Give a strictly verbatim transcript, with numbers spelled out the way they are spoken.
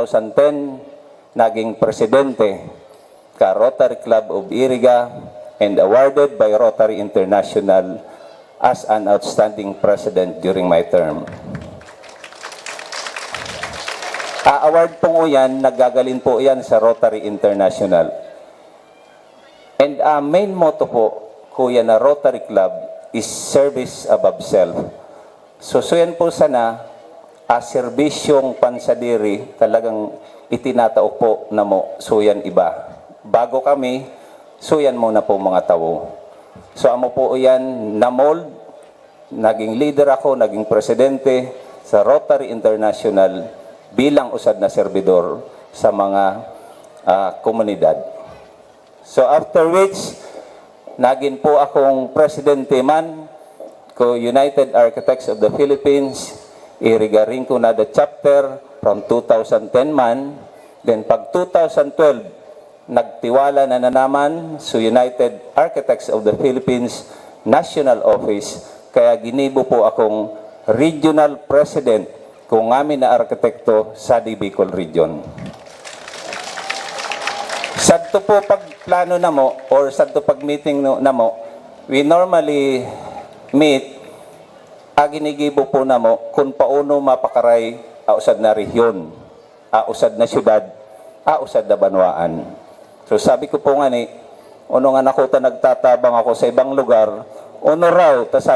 two thousand ten, naging presidente ka Rotary Club of Iriga and awarded by Rotary International as an outstanding president during my term. A-award pong iyan, naggagalin po iyan sa Rotary International. And ang main motto po, kuya, na Rotary Club is service above self. So, suyan po sana, a serbisyong pansadiri talagang itinatao po namo, suyan iba. Bago kami, suyan muna po mga tawo. So, amo po iyan na-mold, naging leader ako, naging presidente sa Rotary International bilang usad na servidor sa mga, ah, komunidad. So, after which, nagin po akong presidente man ko United Architects of the Philippines, Iriga Rinconada Chapter, from two thousand ten man. Then, pag two thousand twelve, nagtiwala na nanaman sa United Architects of the Philippines National Office, kaya ginibo po akong Regional President kung ngamin na arkitekto sa Bicol Region. Sadto po pag plano namo or sadto pag meeting no, namo, we normally meet, a ginigibo po namo kung paano mapakaray a usad na rehiyon, a usad na syudad, a usad na banwaan. So sabi ko po nga ni, ono nga nakuta nagtatabang ako sa ibang lugar, ono raw ta sa